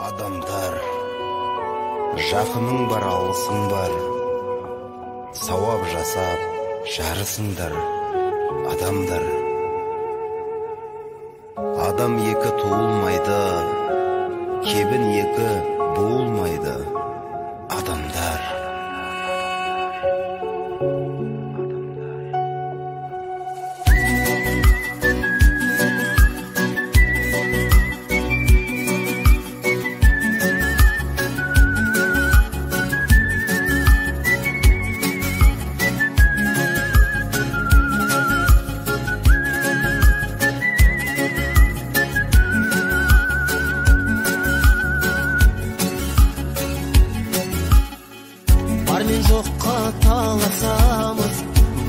Адамдар, жақының бар, алысың бар, сауап жасап жарысыңдар, адамдар. Адам екі туылмайды, кебін екі буылмайды, адамдар. Жоққа таласамыз,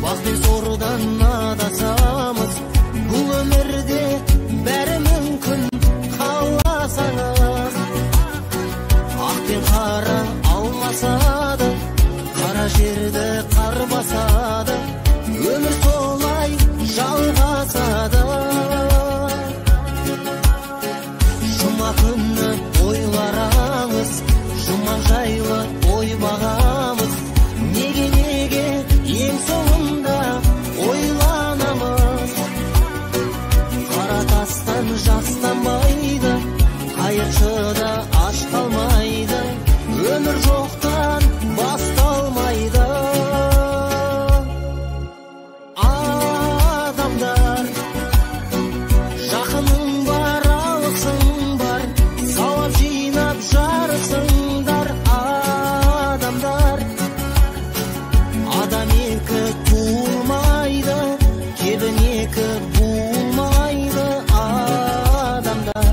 бақ пен сордан адасамыз. Бұл өмірде бәрі мүмкін, қаласаңыз. Ақ пен қара алмасады, қара жерді қар басады. Өмір солай жалғасады. Жұма күні ойлараңыз, жұма жайлы ой бағамыз. Неге ең соңында ойланамыз? Қара тастан жастанбайды, қайыршы да аш қалмайды. Өмір жоқтан басталмайды. Адамдар, жақының бар, алысың бар, сауап жинап жарысыңдар, адамдар. Адам екі туылмайды, кебін екі буылмайды, адамдар.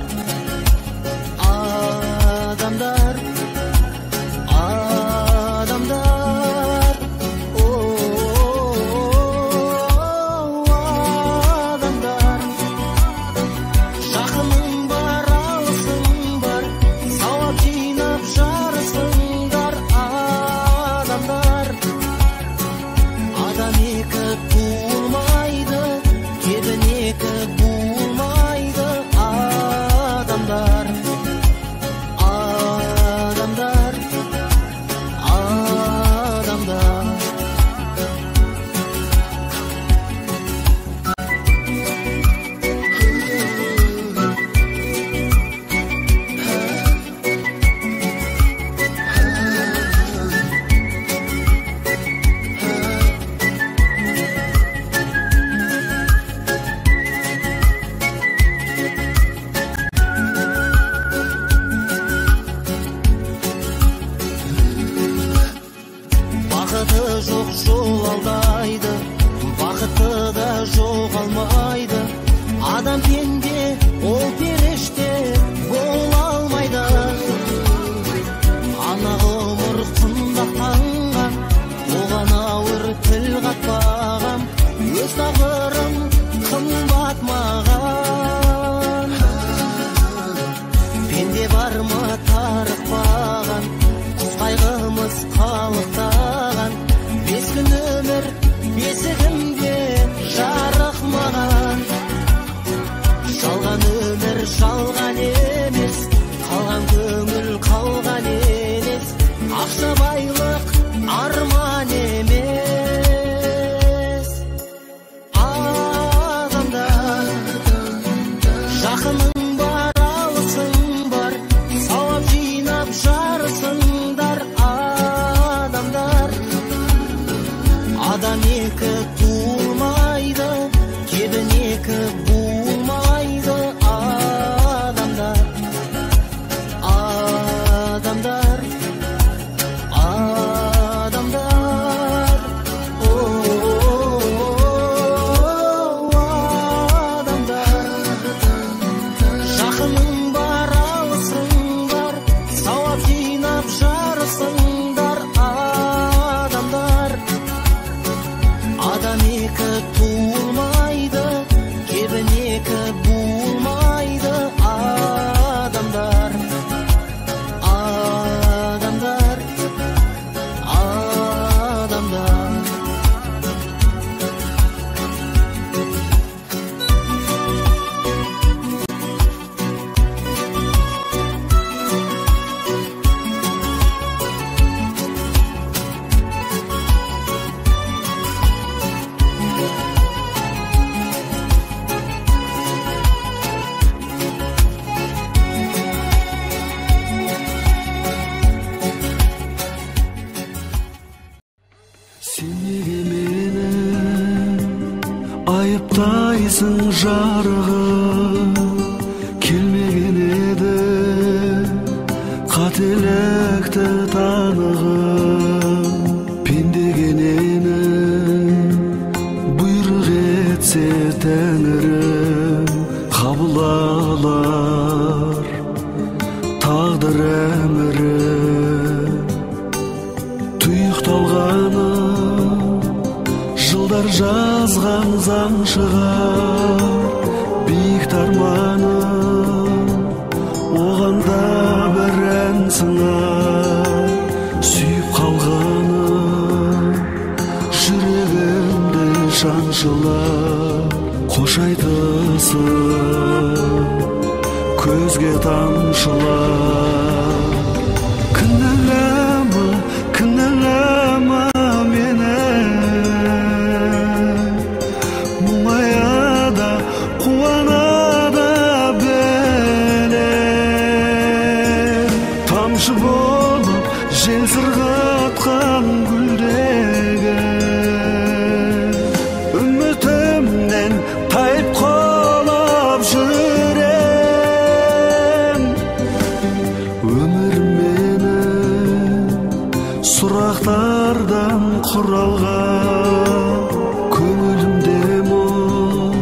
Адамдар, адамдар, адамдар. Жақының бар, алысың бар, сауап жинап жарысыңдар, адамдар. Адам екі туылмайды, кебін екі буылмайды, адамдар. Адамдар, адамдар. Бақыты жоқ жол алдайды, бақыты да жоғалмайды. Адам пенде, ол періште бола алмайды. Ана ғұмыр құндақтанған, оған ауыр тіл қатпаған. Өз тағдырым қымбат маған. Пенде бар ма тарықпаған, құс қайғымыз қалықтаған. Бес күн өмір бесігімде жарық маған. Жалған өмір жалған емес, қалған көңіл қалған емес. Ақша байлық арман емес. Адамдар, жақының бар, алысың бар, сауап жинап жарысыңдар, адамдар. Адам екі туылмайды, кебін екі буылмайды, адамдар. Адамдар, Күлесің жарығы келмеген еді, қателікті танығым пендеге нені бұйрық етсе тәңірім қабыл алар тағдыр әмірі. Тұйықталғаны жылдар жазған заң шығар, биік арманы оған да бір ән сыңар. Сүйіп қалғаны жүрегімді шаншылап, қош айтысып көзге тамшылап. Кінәлама, кінәлама мені, мұңая да қуана да білем. Тамшы болып жел сырғытқан гүлдегі үмітімнен тайып құлап жүрем. Өмір менің сұрақтардан құралған, көңілімде мұң,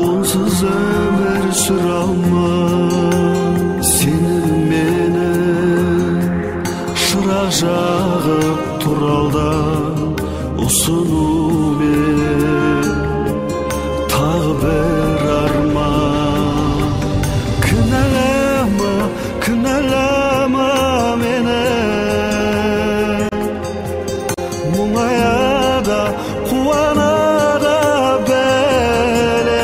онсыз өмір сүре алмам. Сенің менің шырақ жағып тұралдан ұсынумен тағы бір арман. Кінәлама, кінәлама мені, мұңая да қуана да білем.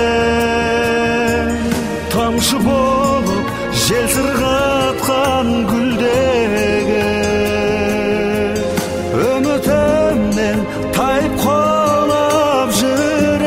Тамшы болып жел сырғытқан гүлдегі үмітімнен тайып құлап жүрем.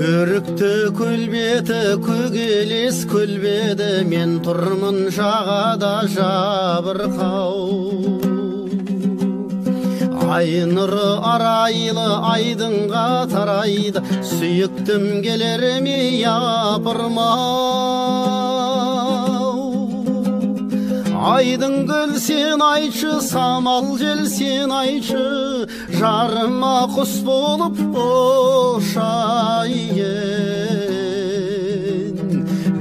Өрікті көлбеті көгелес көлбеді, мен тұрмын жағада жабырқау. Ай нұры арайлы айдынға тарайды, сүйіктім келер ме япырмау. Айдын көл сен айтшы, самал жел сен айтшы, жарыма құс болып ұшайын.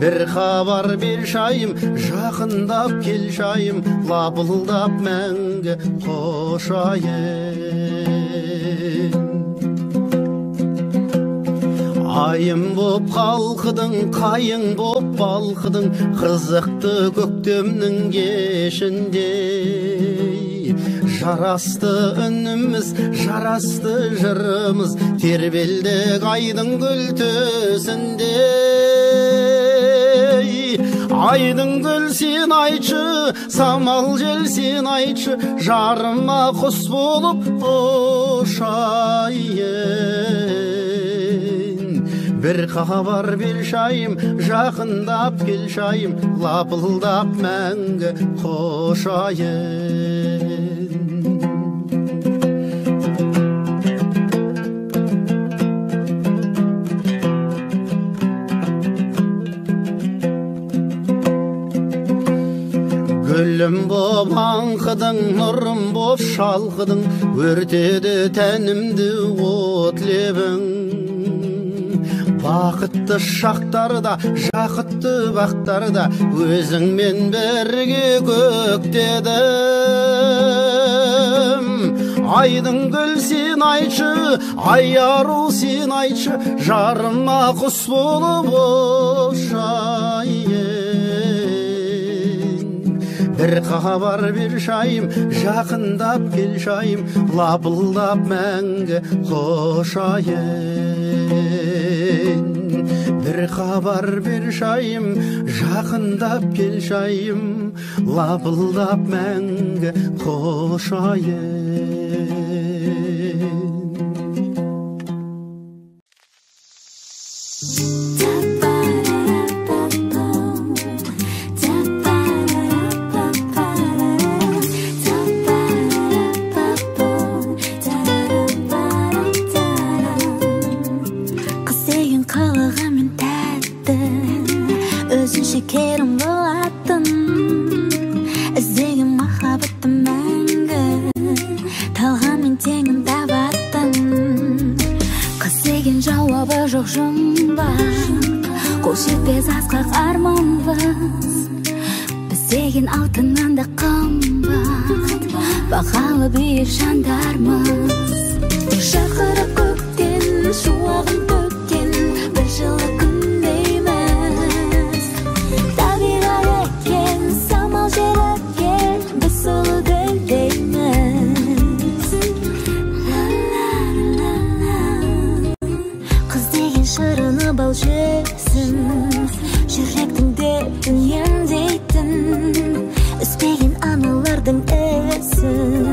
Бір хабар берші айым, жақындап келші айым, лапылдап мәңгі қошайын. Айым боп қалқыдың, қайың боп балқыдың, қызықты көктемнің кешіндей. Жарасты үніміз, жарасты жырымыз, тербелдік айдын гүл төсіндей. Айдын гүл сен айтшы, самал жел сен айтшы, жарыма құс болып ұшайын. Бір хабар берші айым, жақындап келші айым, лапылдап мәңгі қошайын. Гүлім боп аңқыдың, нұрым боп шалқыдың, өртеді тәнімді от лебің. Бақытты шақтарда, жақытты бақтарда, өзіңмен бірге көктедім. Айдын гүл сен айтшы, ай ару сен айтшы, жарыма құс болып ұшайын. Бір хабар берші айым, жақындап келші айым, лапылдап мәңгі қошайын. Бір хабар берші айым, жақындап келші айым, лапылдап мәңгі қошайын. Шекерім болатын, іздеген махаббатты мәңгі, талғаммен теңін табатын. Қыз деген жауабы жоқ жұмбақ, қол жетпес асқақ арманбыз. Біз деген алтыннан да қымбат, бағалы биік жандармыз. Жарқырап көктен, шуағын төккен бір жылы күндейміз. Табиғат екен, самал жел өткен, біз сұлу гүлдейміз. Қыз деген шырыны бал жүзін, жүректің дертін емдейтін, үзбеген аналардың ісін,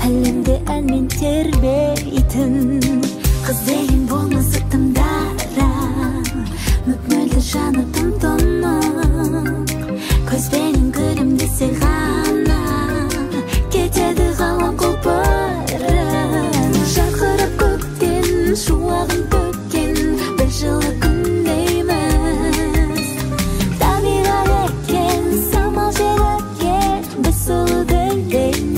әлемде әнмен тербейтін. Қыз деген болмысы тым дара, мөп-мөлдір жаны тым тұнық, көзбенен күлімдесе ғана кетеді ғалам құлпырып. Жарқырап көктен, шуағын төккен бір жылы күндейміз. Табиғат екен, самал жел өткен, біз сұлу гүлдейміз.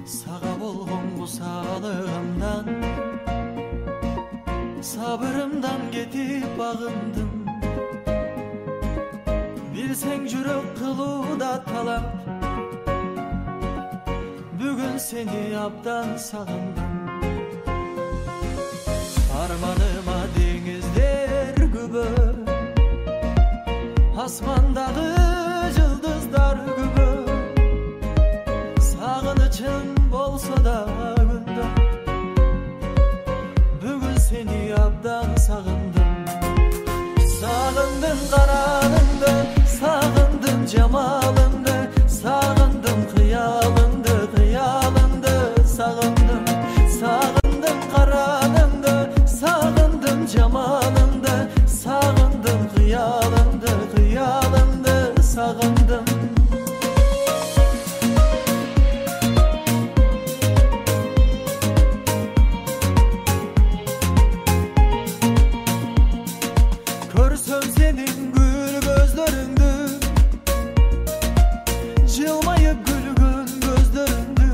Сага болгон кусалыгымдан, сабырымдан кетип багындым. Билсең жүрөк кылууда талап, бүгүн сени абдан сагындым. Арманыма деңиздер күбө, асмандагы жылдыздар күбө. Сагынычым болсо да күндө, бүгүн сени абдан сагындым. Сагындым караныңды, сагындым жамалыңды, сагындым кыялыңды, кыялыңды сагындым. Сагындым караныңды, сагындым жамалыңды, сагындым кыялыңды, кыялыңды сагындым. Көрсөм сенин гүл көздөрүңдү, жылмайып күлгөн көздөрүңдү,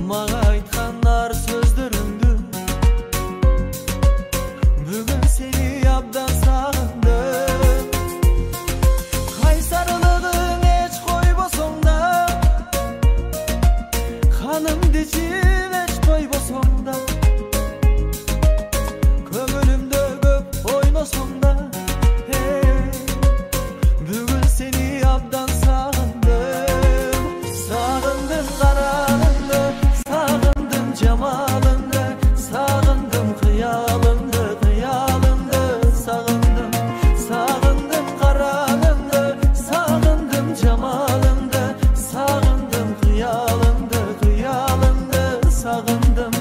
мага айткан ар сөздөрүңдү, бүгүн сени абдан сагындым. Кайсарлыгың эч койбосоң да, канымды ичип эч тойбосоң да, көңүлүмдө көп ойносоң да, бүгүн сени абдан сагындым. Сагындым караныңды, сагындым жамалыңды, сагындым кыялыңды, кыялыңды сагындым. Сагындым караныңды, сагындым жамалыңды, сагындым кыялыңды, кыялыңды сагындым.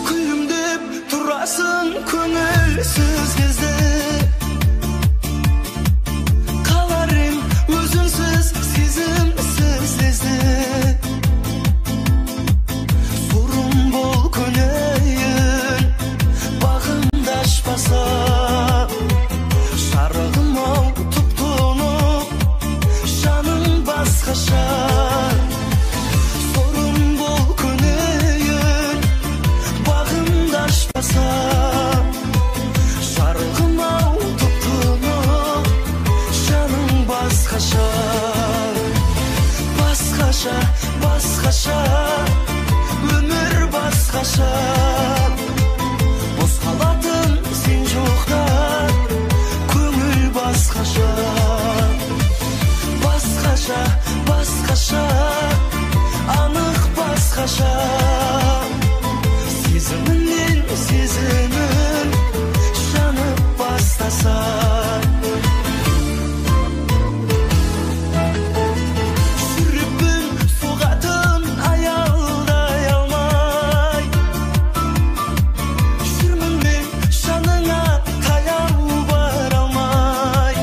Күлімдеп тұрасың көңілсіз кезде, қалар ем өзіңсіз сезімсіз лезде. Сорым бол көнейін бағымды ашпаса, жарығым ау тұп-тұнық жаның басқаша. Сорым бол көнейін бағымды ашпаса, жарығым ау тұп-тұнық жаның басқаша. Басқаша, басқаша, өмір басқаша. Бос қалатын сен жоқта, көңіл басқаша. Басқаша, басқаша, анық басқаша. Сезіміңнен сезімім жанып бастаса. Жүрекпін соғатын аялдай алмай, жүрмін мен жаныңа таяу бара алмай.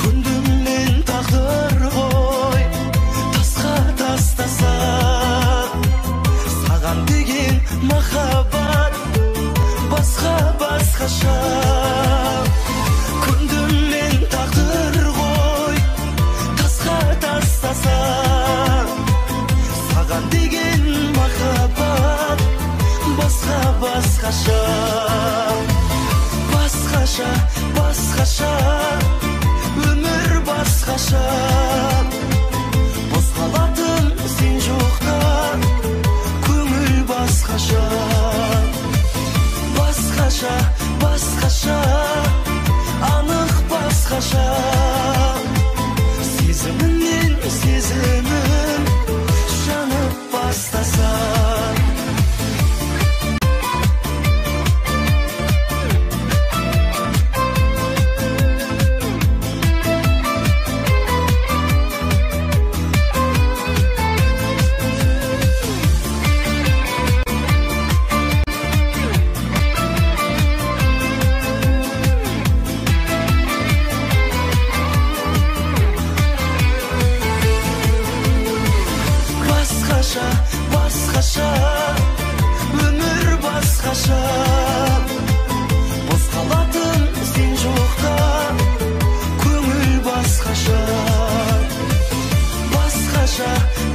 Көндім мен тағдыр ғой тасқа тастаса, саған деген махаббат басқа басқаша. Көндім мен тағдыр ғой тасқа тастаса, саған деген махаббат басқа басқаша. Басқаша, басқаша, өмір басқаша. Бос қалатын сен жоқта, көңіл басқаша. Басқаша, басқаша, анық басқаша. сезімім жанып бастаса. Басқаша, басқаша, өмір басқаша. Бос қалатын сен жоқта, көңіл басқаша. Басқаша,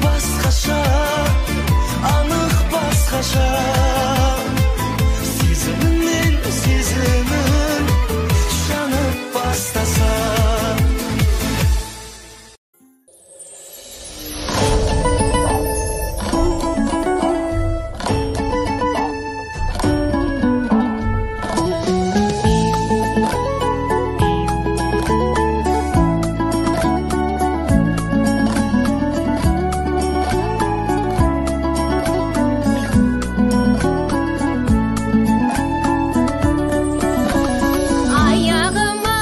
басқаша, анық басқаша. Сезіміңмен сезімім жанып бастаса. Аяғыма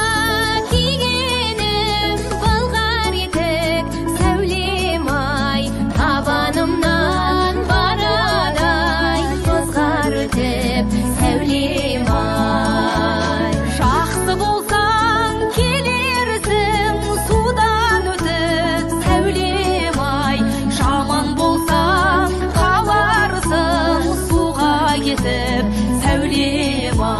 кигенім былғар етік, сәулем ай, табанымнан барадай тозғар өтіп, сәулем ай. Жақсы болсаң келерсің судан өтіп, сәулем ай, жаман болсаң қаларсың суға кетіп, сәулем ай.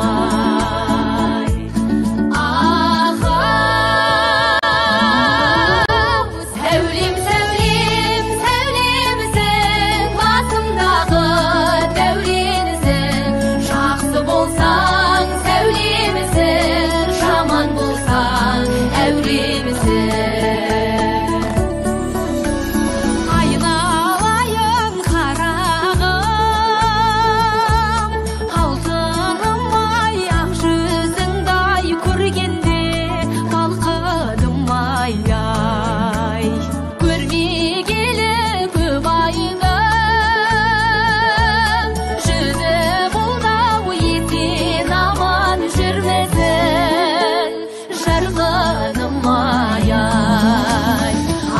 Ахау, сәулем, сәулем, сәулемсің, басымдағы дәуренсің. Жақсы болсаң сәулемсің, жаман болсаң әуремсің. Айналайын қарағым, алтыным ай, ақ жүзіңді ай көргенде балқыдым ай ай. Көрмегелі көп айдың жүзі болды-ау, есен аман жүрмісің, жарқыным ай ай.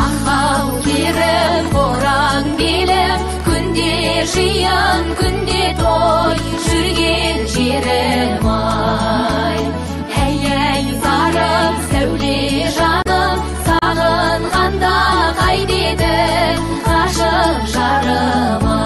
Ахау, керім қораң белім, күнде жиын, күнде той, жүрген жерім ай. Әй, әй, зарым, сәуле жаным, сағынғанда қайтеді ғашық жарым ай.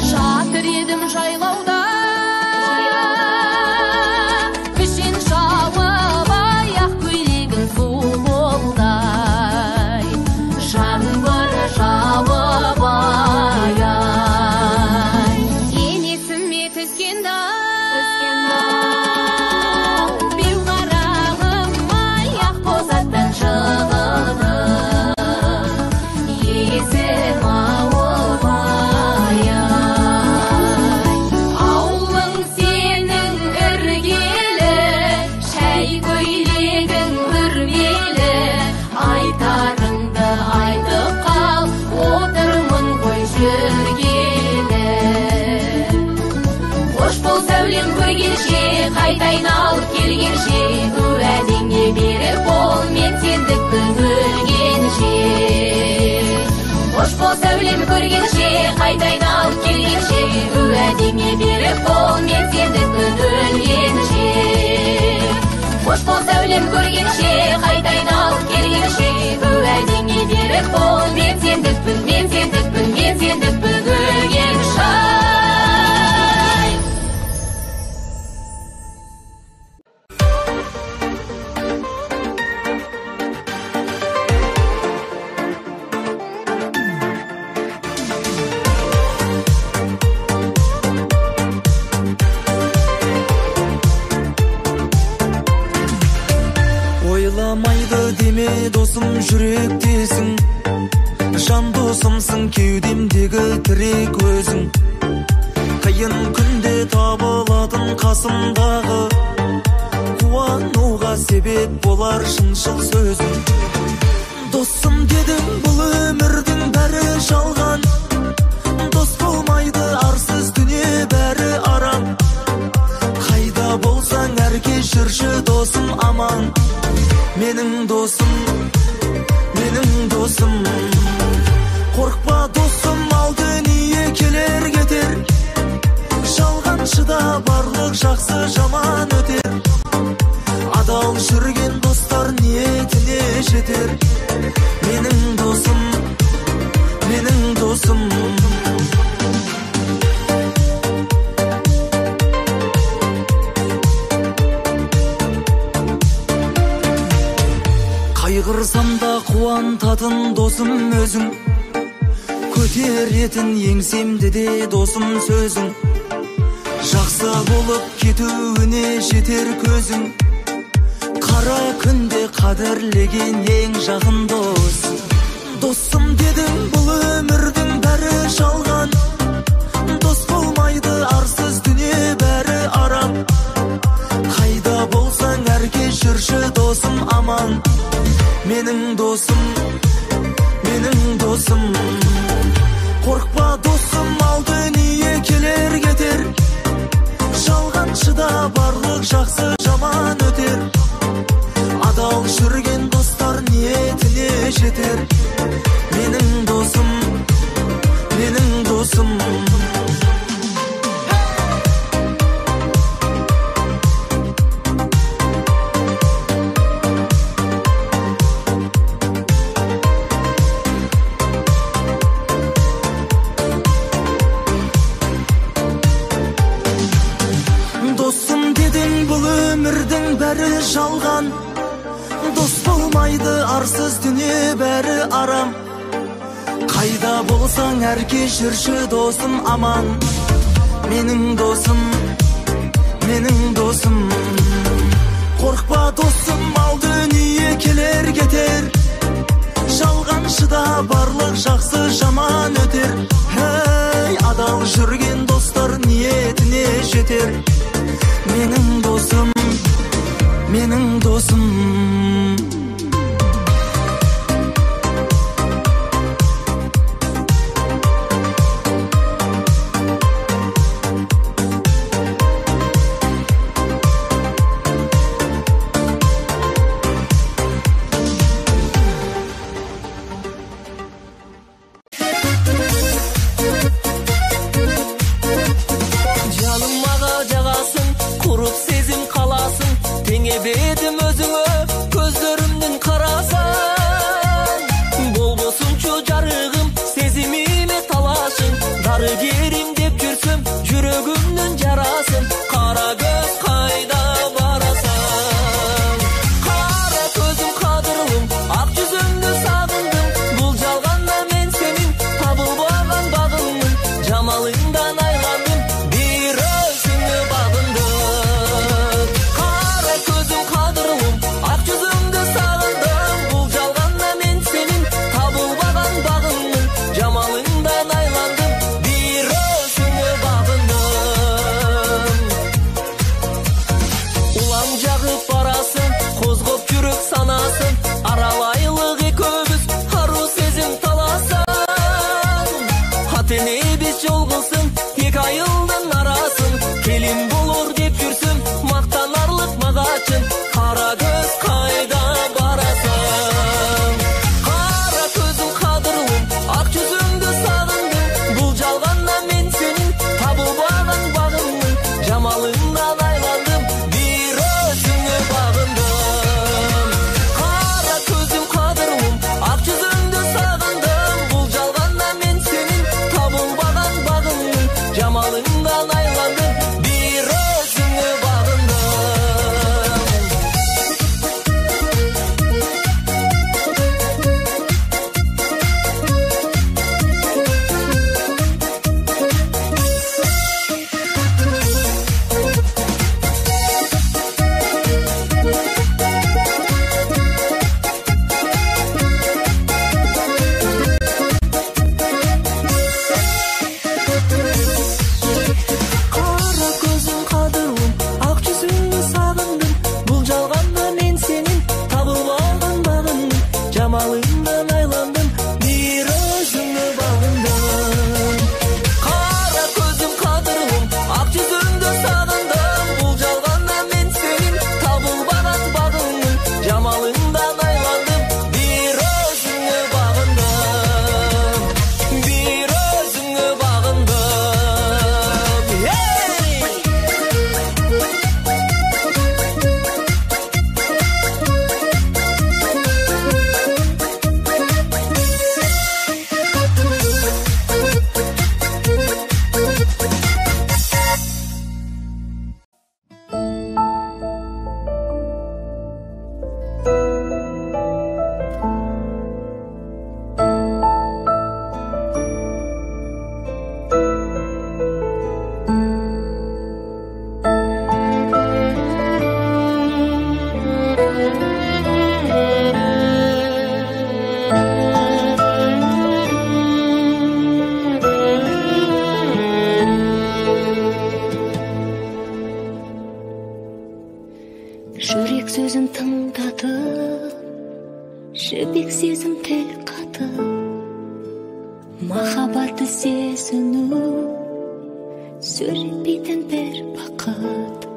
Жатыр едім жайлауда, пішен шауып, аяқ көйлегім су болдай, жаңбыр жауып ай ай. Елесіме түскен ау, беу қарағым ай, ақ боз аттан жығылып, есім ауып ай ай. Ауылың сенің іргелі, шәй көйлегің үрмелі, айтарыңды айтып қал, отырмын ғой жүргелі. Қош бол сәулем көргенше, қайта айналып келгенше, уәдеңе берік бол, мен сендікпін өлгенше. Қош бол сәулем көргенше, қайта айналып келгенше, уәдеңе берік бол, мен сендікпін өлгенше. Қош бол сәулем көргенше, қайта айналып келгенше, уәдеңе берік бол, мен сендікпін, мен сендікпін, мен сендікпін өлгенше. Алдамайды деме досым, жүректесің, жан досымсың, кеудемдегі тірек өзің. Қиын күнде табылатын қасымдағы, қуануға себеп болар шыншыл сөзің. Досым дедің, бұл өмірдің бәрі жалған, дос болмайды арсыз дүние бәрі арам. Қайда болсаң әрке жүрші досым аман, менің досым, менің досым. Қорқпа досым, ал дүние келер кетер, жалғаншыда барлық жақсы жаман өтер. Адал жүрген достар ниетіне жетер, менің досым, менің досым. Қайғырсам да қуантатын досым өзің, көтеретін еңсемді де досым сөзің. Жақсы болып кетуіне жетер көзің, қара күнде қадірлеген ең жақын дос. Досым дедің, бұл өмірдің бәрі жалған, дос болмайды арсыз дүние бәрі арам. Қайда болсаң әрке жүрші досым аман, менің досым, менің досым. Қорқпа досым, ал дүние келер кетер, жалғаншыда барлық жақсы жаман өтер. Адал жүрген достар ниетіне жетер, менің досым, менің досым. Досым дедің, бұл өмірдің бәрі жалған, дос болмайды арсыз дүние бәрі арам. Қайда болсаң әрке жүрші досым аман, менің досым, менің досым. Қорқпа досым, ал дүние келер кетер, жалғаншыда барлық жақсы жаман өтер. Ей, адал жүрген достар ниетіне жетер, менің досым, менің досым. Теңебедім өзіңе, көздерімнің қарасан. Болбосынчу жарығым, сезіміме талашың. Дарыгерім деп жүрсем, жүрегімнің жарасын. Қара көз қайда барасың? Қара көзім қадырлым, ақ жүзіңді сағындым. Бұл жалғанда мен сенің табылмаған бағыңмын. Жамалыңдан айландым, бір өзіңе бағындым. Жүрек сөзін тыңдатып, жібек сезім тіл қатып, махаббатты сезіну сөйлетпейтін бір бақыт.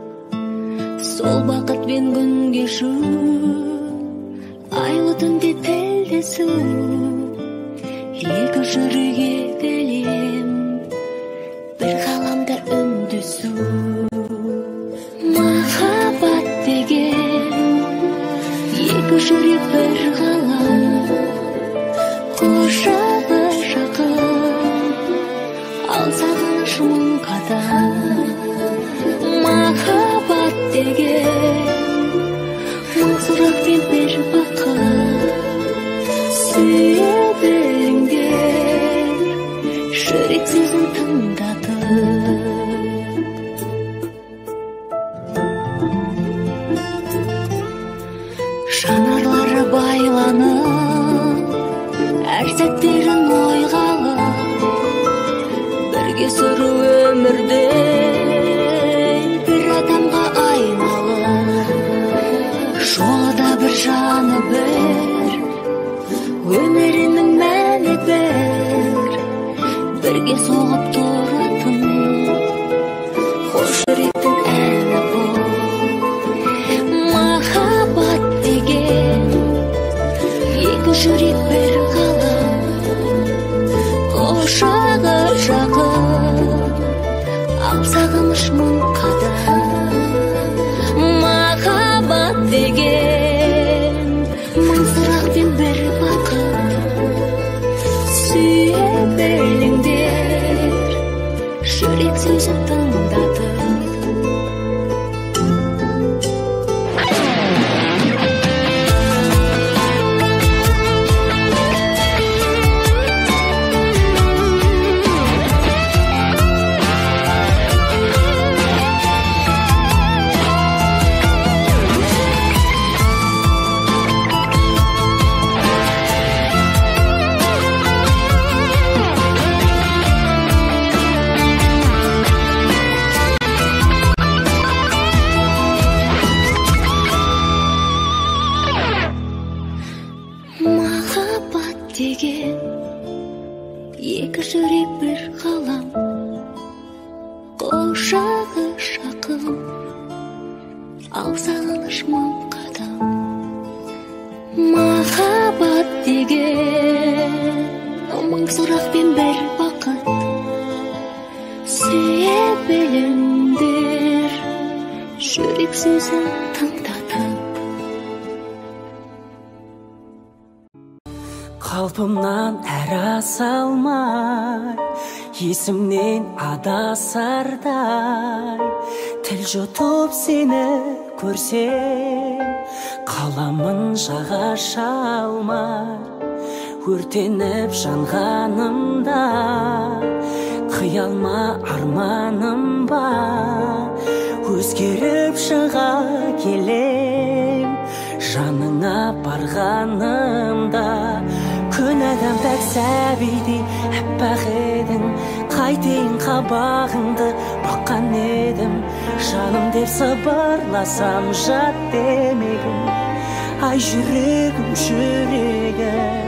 Сол бақытпен күн кешу, айлы түнде тілдесу, екі жүрек екі әлем, бір ғаламда үндесу. Махаббат деген екі жүрек бір ғалам, құшағы жақын, ал сағыныш мың қадам. Махаббат деген мың сұрақпен бір бақыт, сүйе біліңдер, жүрек сөзін тыңдатып. Жанарлары байланып, әр сәттерін ойға алып, бірге сүру өмірді бір адамға айналып, жолы да бір, жаны бір, өмірінің мәні бір, бірге соғып тұратын қос жүректің әні бұл. Махаббат деген екі жүрек бір ғалам, құшағы жақын, ал сағыныш мың қадам. Махаббат деген мың сұрақпен бір бақыт, сүйе біліңдер, жүрек сөзін тыңдатып. Махаббат деген екі жүрек бір ғалам, құшағы жақын, ал сағыныш мың қадам. Махаббат деген мың сұрақпен бір бақыт, сүйе біліңдер, жүрек сөзін тыңдатып. Қалпымнан әрі аса алмай, есімнен адасардай, тіл жұтып сені көрсем, қаламын жаға шалмай, өртеніп жанғанымда, қиялма арманым ба, өзгеріп шыға келем, жаныңа барғанымда. Күн адам пәк сәбидей әппақ едің, қайтейін қабағыңды баққан едім, жаным деп сыбырласам жат демегін. Ай жүрегім, жүрегім,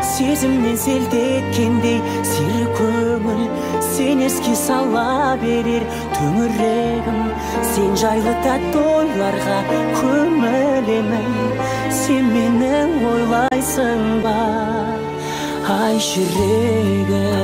сезімнен селт еткендей сері көңіл, сен еске сала берер төңірегім, сен жайлы тәтті ойларға көмілемін, сен мені ойлайсың ба, ай жүрегім.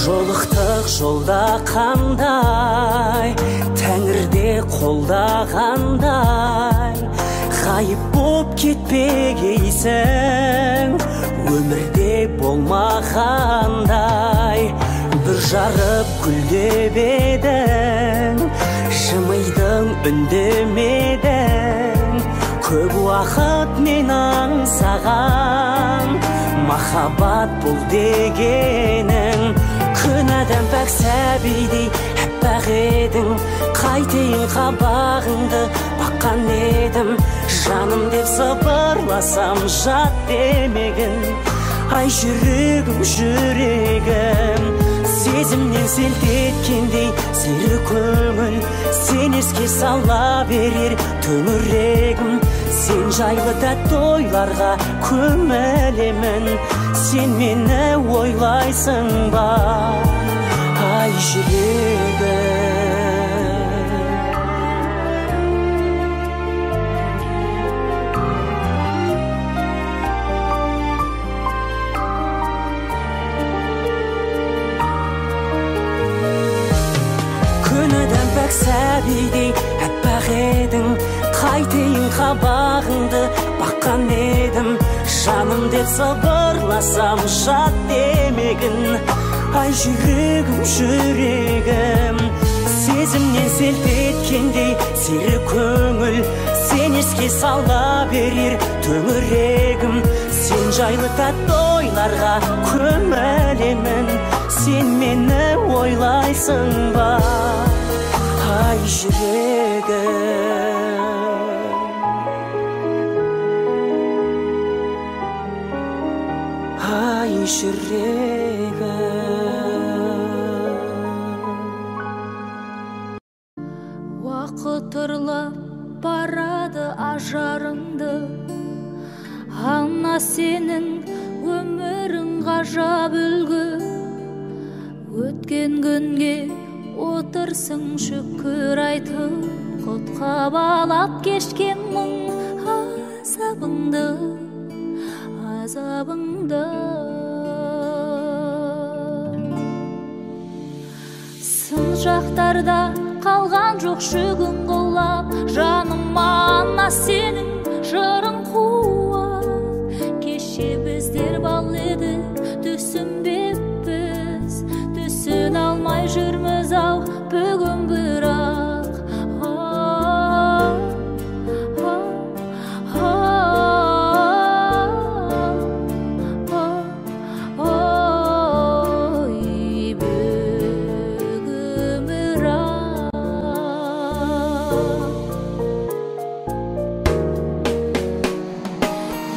Жолықтық жолда қандай, тәңірде қолдағандай, ғайып боп кетпегейсің, өмірде болмағандай. Бір жарып гүлдеп едің, жымидың, үндемедің, көп уақыт мен аңсаған, махаббат бұл дегенің. Күн адам пәк сәбидей әппақ едің, қайтейін қабағыңды баққан едім, Жаным деп сыбырласам жат демегін. Ай жүрегім, жүрегім, сезімнен селт еткендей сері көңіл. Сен еске сала берер төңірегім. Сен жайлы тәтті ойларға көмілемін. Сен мені ойлайсың ба, ай жүрегім? Күнідан пәк сәбидей әппақ едің, қайтейін қабағыңды баққан едім. Жаным деп сыбырласам жат демегін. Ай жүрегім, жүрегім, сезімнен селт еткендей сері көңіл. Сен еске сала берер төңірегім. Сен жайлы тәтті ойларға көмілемін. Сен мені ойлайсың ба, ай жүрегім? Ай жүрегім. Уақыт ұрлап барады ажарыңды, ана сенің өмірің ғажап үлгі. Өткен күнге отырсың шүкір айтып, құтқа балап кешкен мұң азабыңды, азабыңды. Сын жақтарда қалған жоқ жүгін құлап, жаныма ана сенің жырың қуат. Кеше біздер бал едік, түсінбеппіз, түсіне алмай жүрміз ау бүгін бірақ. Ой, бүгін бірақ.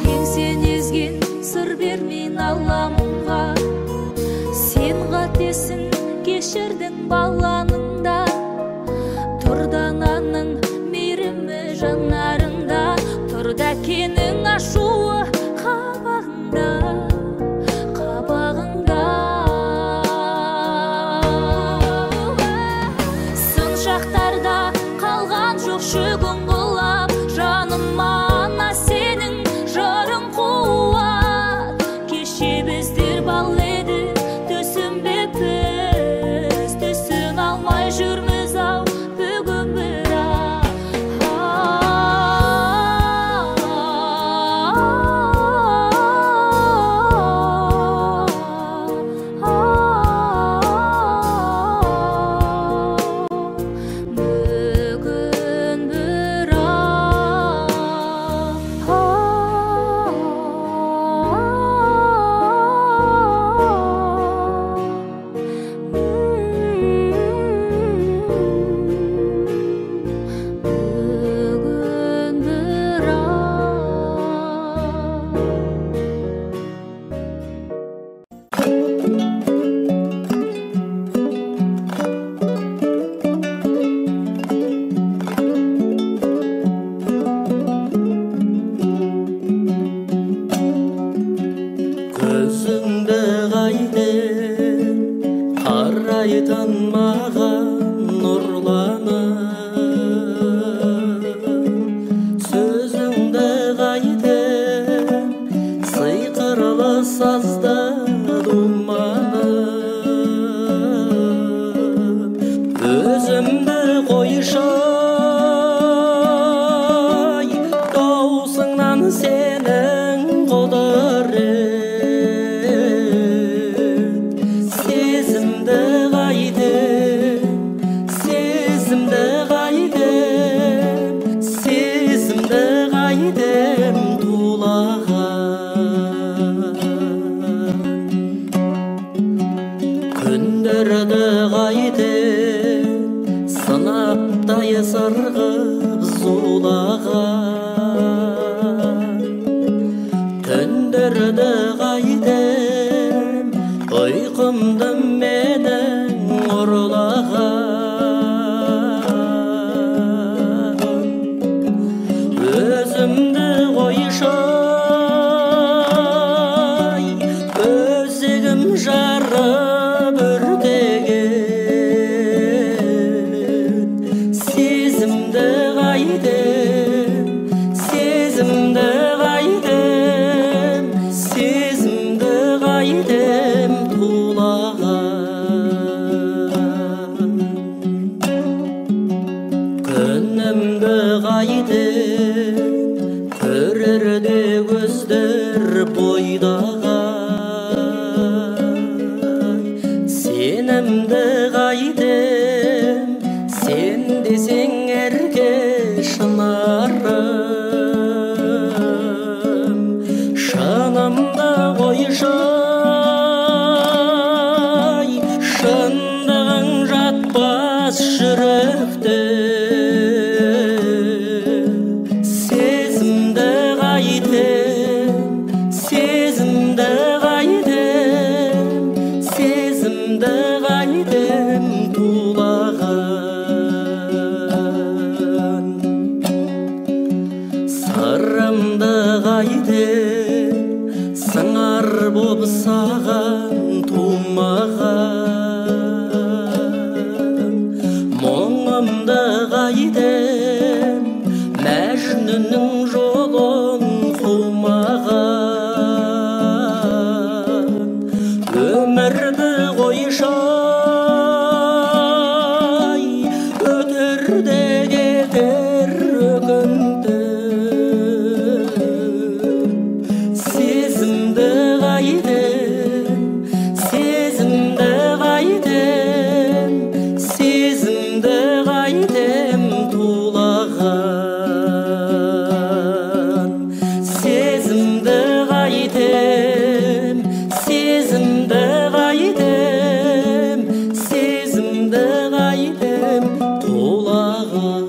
Еңсен езген сыр бермей наламынға, сен қатесін кешірдің баланың да. Тұрдананың мейірімі жанарында, тұрды әкенің ашуы қабағында, қабағында. Сын шақтарда қалған жоқ жүгін құлап, жаныма ана сенің жырың қуат. Кеше біздер бал едік, түсінбеппіз, түсіне алмай жүрміз ау бүгін бірақ. Бүгін бірақ. Бүгін бірақ. Көзіңді қайтем қарайтын маған нұрланып, сөзіңді қайтем сиқырлы сазда думанып. Өзімді қойшы ай, даусыңнан сенің құдірет. Сезімді қайтем, сезімді қайтем, сезімді қайтем тулаған. Күндерді қайтем сынаптай сырғып зулаған. Көздерді қайтем, ұйқымды менің ұрлаған. Өзімді қойшы, өзегім жарып өртеген. Сезімді қайтем, сезімді қайтем, сезімді қайтем тулаған. Күнімді қайтем, көрерде көздер бойдаған. Сенімді қайтем, сен десең ерке шынарым. Шынымды қойшы, шындығың жатпас жүректе. Сезімді қайтем, сезімді қайтем, сезімді қайтем тулаған. Сырымды қайтем, сыңар боп саған тумаған. Мұңымды қайтем, Мәжнүннің жолын қумаған. Өмірді қойшы, өтер де кетер өкінтіп. Сезімді қайтем, сезімді қайтем, сезімді қайтем тулаған. Сезімді қайтем, сезімді қайтем, сезімді қайтем тулаған.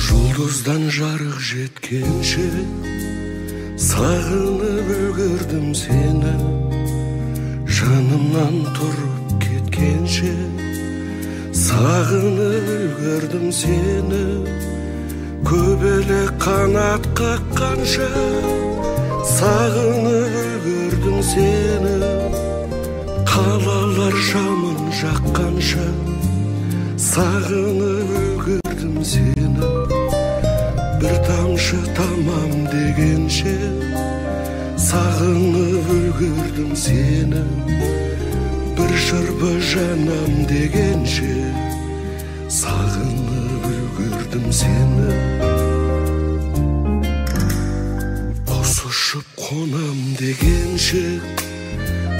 Жұлдыздан жарық жеткенше сағынып үлгердім сені, жанымнан тұрып кеткенше сағынып үлгердім сені, көбелек қанат қаққанша сағынып үлгердім сені, қалалар жамын жаққанша сағынып үлгердім сені, бір тамшы тамам дегенше сағынып үлгердім сені, бір шырпы жанам дегенше сағынып үлгердім сені. Құс ұшып қонам дегенше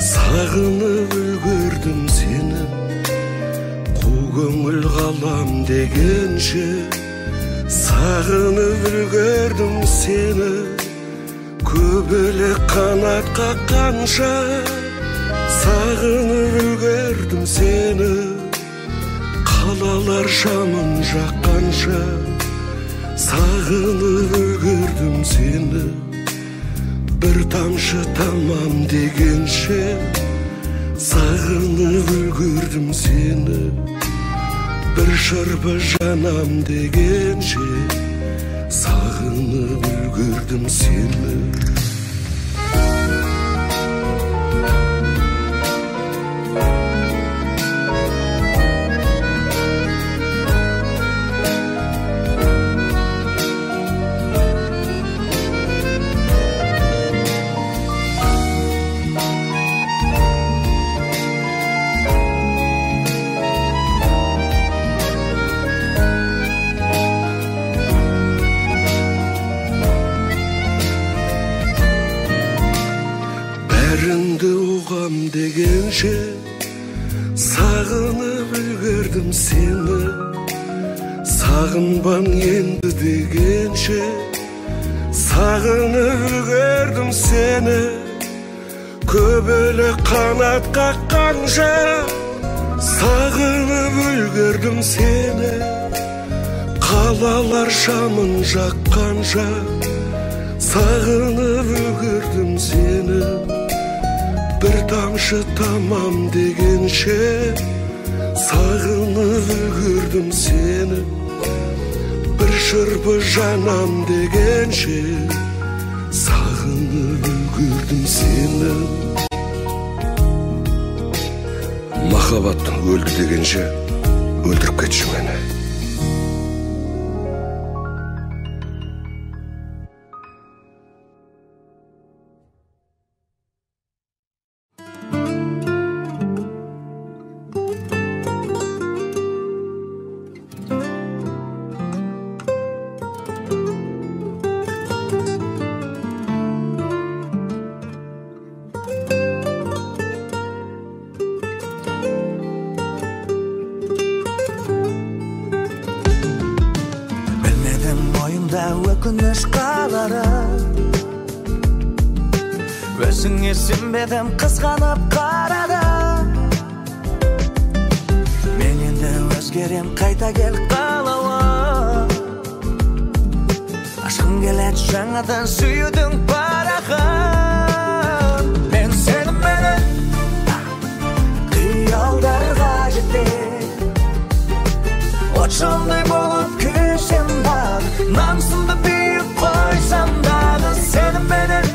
сағынып үлгердім сені, қу көңіл қалам дегенше сағынып үлгердім сені, көбелек қанат қаққанша сағынып үлгердім сені, қалалар шамын жаққанша сағынып үлгердім сені, бір тамшы тамам дегенше сағынып үлгердім сені, бір шырпы жанам дегенше сағынып үлгердім сені. Сағынбан енді дегенше, сағынып үлгердім сені. Көбелек қанат қаққанша, сағынып үлгердім сені. Қалалар шамын жаққанша, сағынып үлгердім сені. Бір тамшы тамам дегенше, сағынып үлгердім сені. Бір шырпы жанам дегенше, сағынып үлгердім сені. Махаббат өлді дегенше, өлтіріп кетші мені. Өкініш қаларын, өзіңе сенбедім, қызғанып қарадым. Мен енді өзгерем, қайта кел қалауым. Ашқым келеді жаңадан сүюдің парағын. Мен сеніменен қиялдарға жетем, от жалындай болып күйсем дағы, намысымды биік қойсам дағы, сеніменен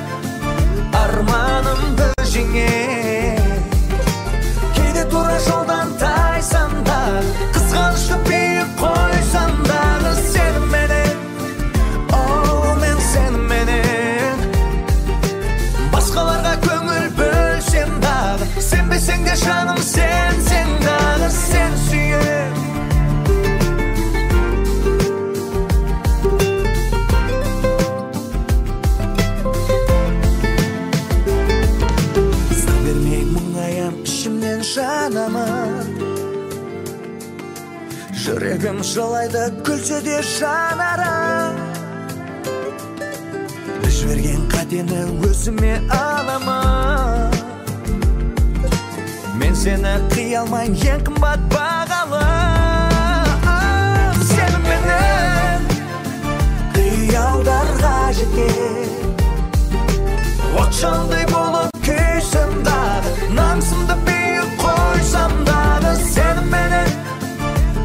арманымды жеңем. Кейде тура жолдан тайсам дағы, қызғанышты биік қойсам дағы, сеніменен, о, мен сеніменен. Басқаларға көңіл бөлсем дағы, сенбесең де жаным сенсең дағы, сен сүйем. Жанамын, жүрегім жылайды, күлсе де жанарым. Жіберген қатені өзіме аламын. Мен сені қия алмай, ең қымбат бағалым. Сеніменен қиялдарға жетем, от жалындай болып күйсем дағы, намысымды биік қойсам дағы, сеніменен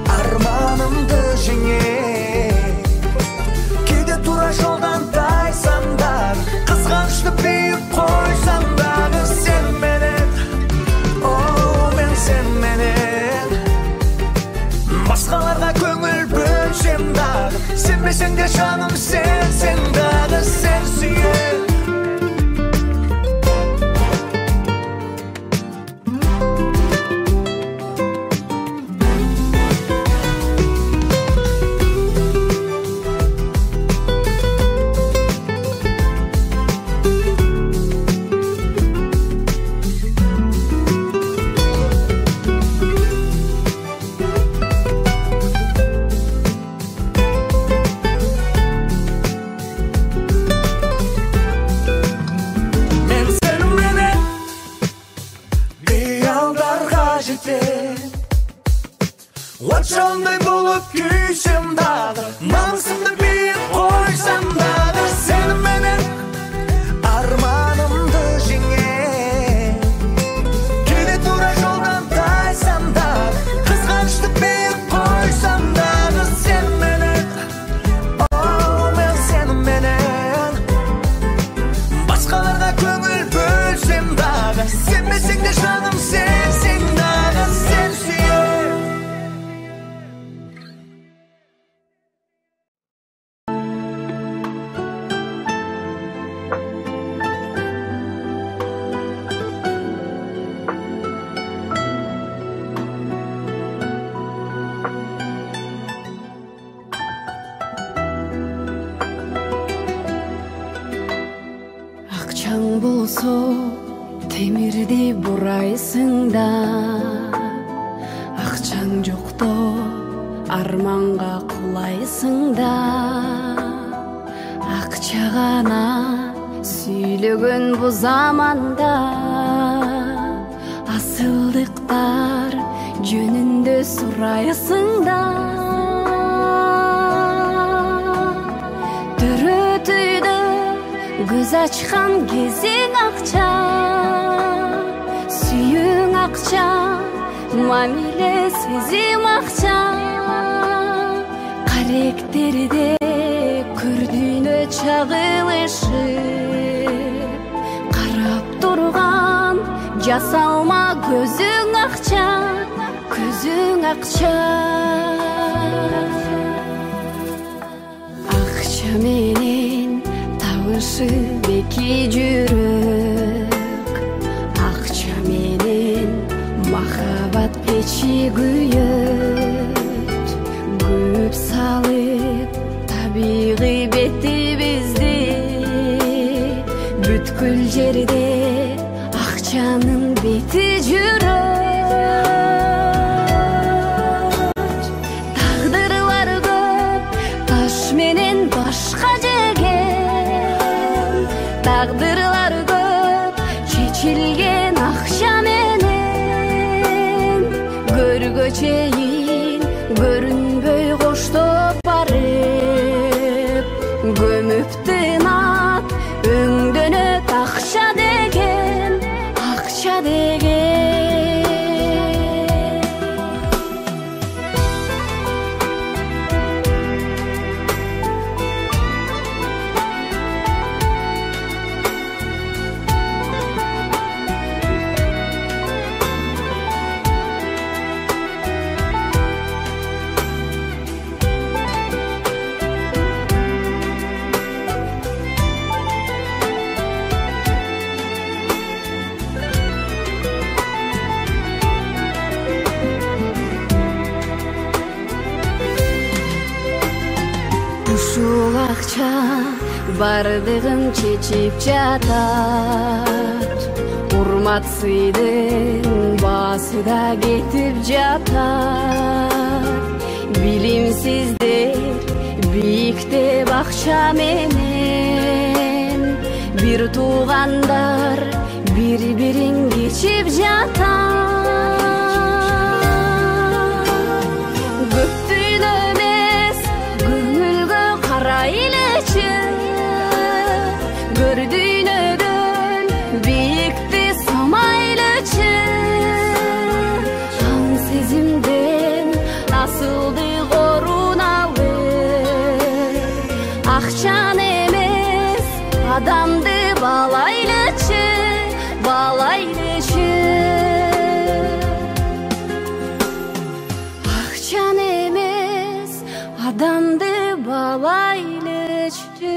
арманымды жеңем. Кейде тура жолдан тайсам дағы, қызғанышты биік қойсам дағы, сеніменен, о, мен сеніменен. Басқаларға көңіл бөлсем дағы, сенбесең де жаным сенсең дағы, сен сүйем. От жалындай болып күйсем дағы, намысымды биік қойсам дағы, сеніменен арманымды жеңем. Кейде тура жолдан тайсам дағы, қызғанышты биік қойсам дағы, сеніменен, о, мен сеніменен. Басқаларға көңіл бөлсем дағы, сенбесең де жаным сенсең дағы, сен сүйем. Акчаң болсо темирди бурайсың да, акчаң жокто арманга Тулайсың да, акча гана сүйлөгөн бу заманда, асылдыктар жөнүндө сурайсың да. Төрөтүйдө көз ачкан кезиң акча, сүйүүң акча, мамиле сезим акча. Каректерде көрдүнө чагылышып, карап турган жасалма көзүң акча, көзүң акча. Акча менен табышып эки жүрөк, акча менен махабат печи күйөт. Күйүп салып табигый бетибизди, бүткүл жерде акчанын бети жүрөт. Тагдырлар көп, таш менен башка жеген, тагдырлар көп, чечилген акча менен. Көргө чейин көрүнбөй коштоп барып, көмүп тынат, өңдөнөт акча деген, акча деген. Ушул акча бардыгын чечип жатат, урмат сыйдын баасы да кетип жатат. Билимсиздер бийиктеп акча менен, бир туугандар бири бирин кечип жатат. Көп дүйнө эмес, көңүлгө карайлычы, көр дүйнөдөн бийикти самайлычы. Жан сезимден асылдык орун алып, акчаны эмес, адамды баалайлычы, баалайлычы. Акчаны эмес, адамды баалайлычы.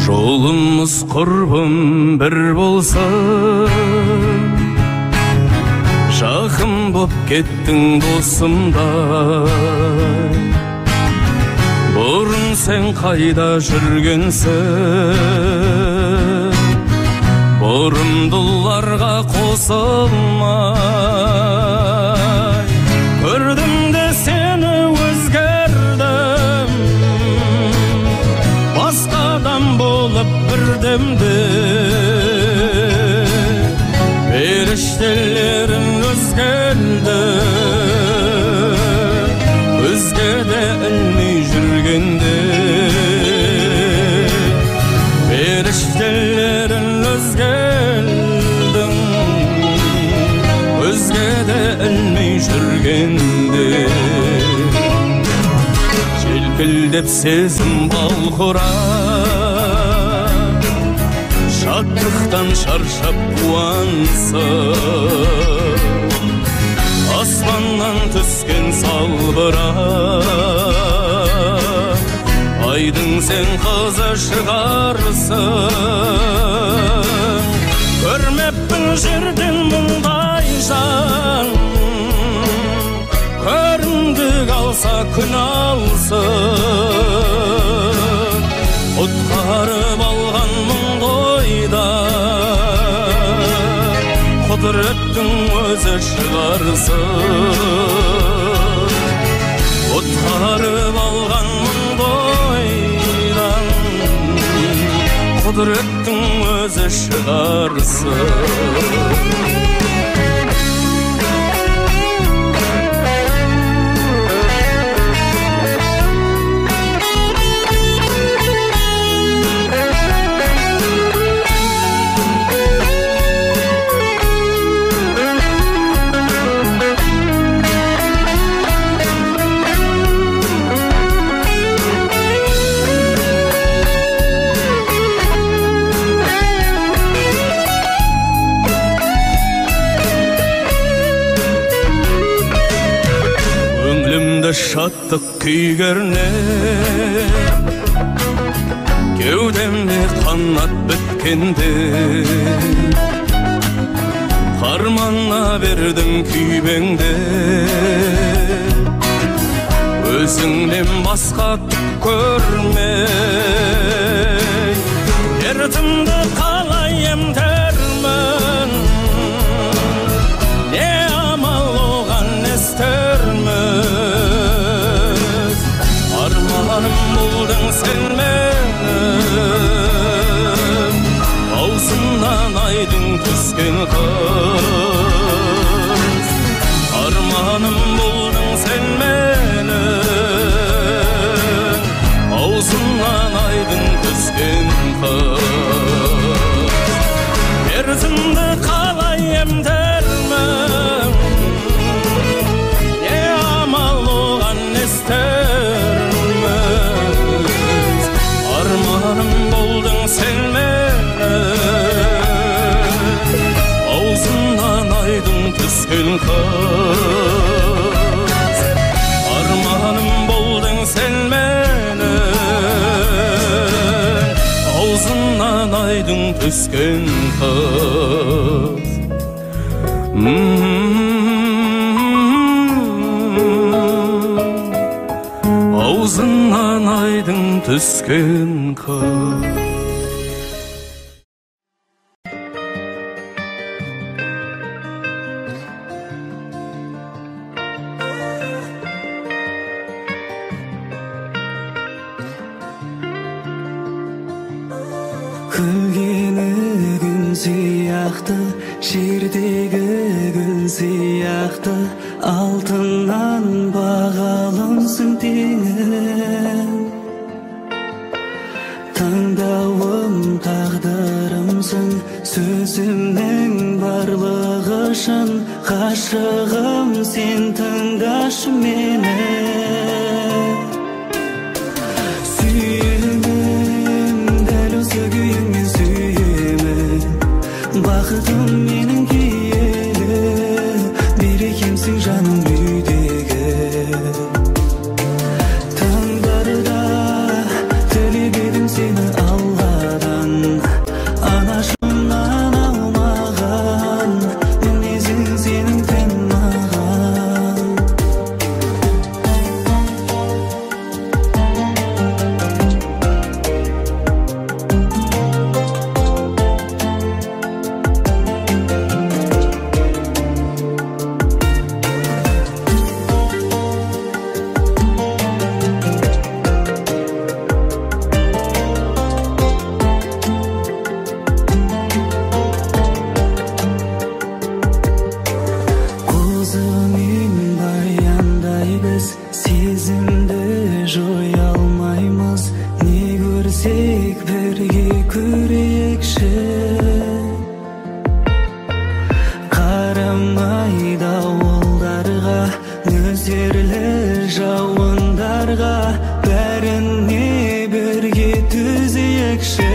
Жолымыз құрбым бір болсын, жақын боп кеттің досымдай. Бұрын сен қайда жүргенсің, бұрымдыларға қосылмай. Көрдім де сені өзгердім, басқа адам болып бірдемді. Періштелерің өзгерді, өзге де ілмей жүргенде. Періштелерің өзгердің, өзге де ілмей жүргенде. Желкілдеп сезім балқұрап, шаттықтан шаршап қуансың. Аспаннан түскен салбырап, айдың сен қызы шығарсың. Көрмеппін жерден мұндай жан, көрімдік алса күн алсын. Құдіреттің өзі шығарсың. Құтқарып алған мұңды ойдан, құдіреттің өзі шығарсың. Шаттық күй кернеп, кеудемде қанат біткенде, қармана бердің күйбеңде, өзіңнен басқа түк көрмей, дертімді қалай емдермін, не амал оған естермін. Арманым болдың сен менің, аузымнан айдың түскен қыз. Арманым болдың сен менің, аузымнан айдың түскен қыз. Дертімді қалай емдермін, не амал оған естермін. Арманым болдың сен менің, аузымнан айдың түскен қыз. Арманым болдың сен менің, аузымнан айдың түскен қыз. Аузыңнан айдың түскен қыз. Күлгені күн сияқты, жердегі гүл сияқты, алтыннан бағалымсың теңім. Таңдауым тағдырымсың, сөзімнің барлығы шын, ғашығым сен тыңдашы мені. Сүйемін, дәл осы күйіңмен сүйемін, бақытым менің киелі, берекемсің жаным үйдегі. Таңдарда тілеп едім сені Алладан, анашымнан алмаған мінезің сенің тән маған. Қозымен баяндай біз сезімді жоя алмаймыз, не көрсек бірге көрейікші. Қарамай дауылдарға, нөсерлі жауындарға, бәріне бірге төзейікші.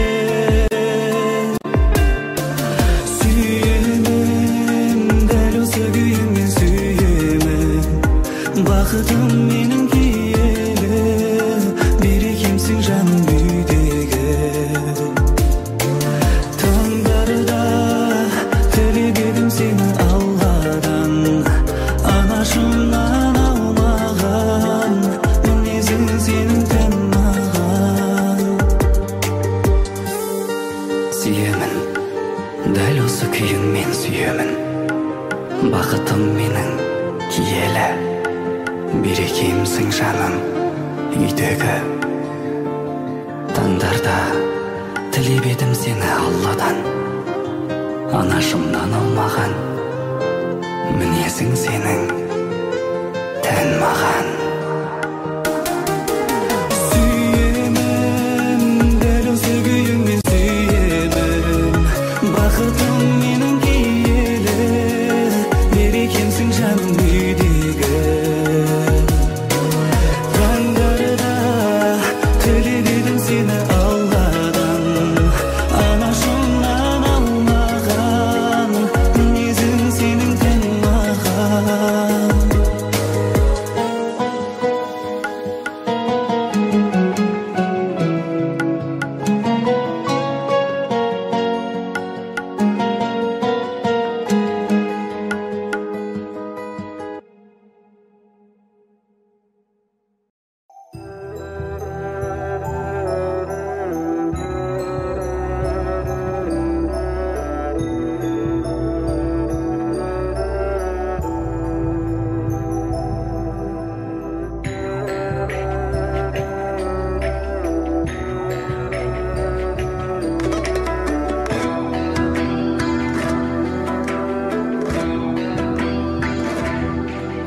Сүйемін, дәл осы күйіңмен сүйемін, бақытым менің киелі, берекемсің жаным үйдегі. Таңдарда Таңдарда тілеп едім сені Алладан, анашымнан алмаған мінезің сенің тән маған. Сүйемін, дәл осы күйіңмен сүйемін, бақытым менің киелі, берекемсің жаным үйдегі. Таңдарда тілеп едім сені Алладан, анашымнан алмаған мінезің сенің тән маған.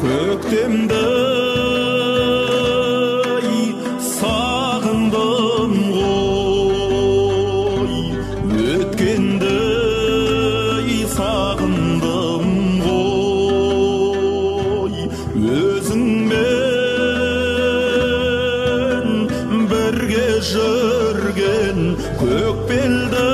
Көктемді сағындым ғой, өткенді сағындым ғой, өзіңмен бірге жүрген көкпелді.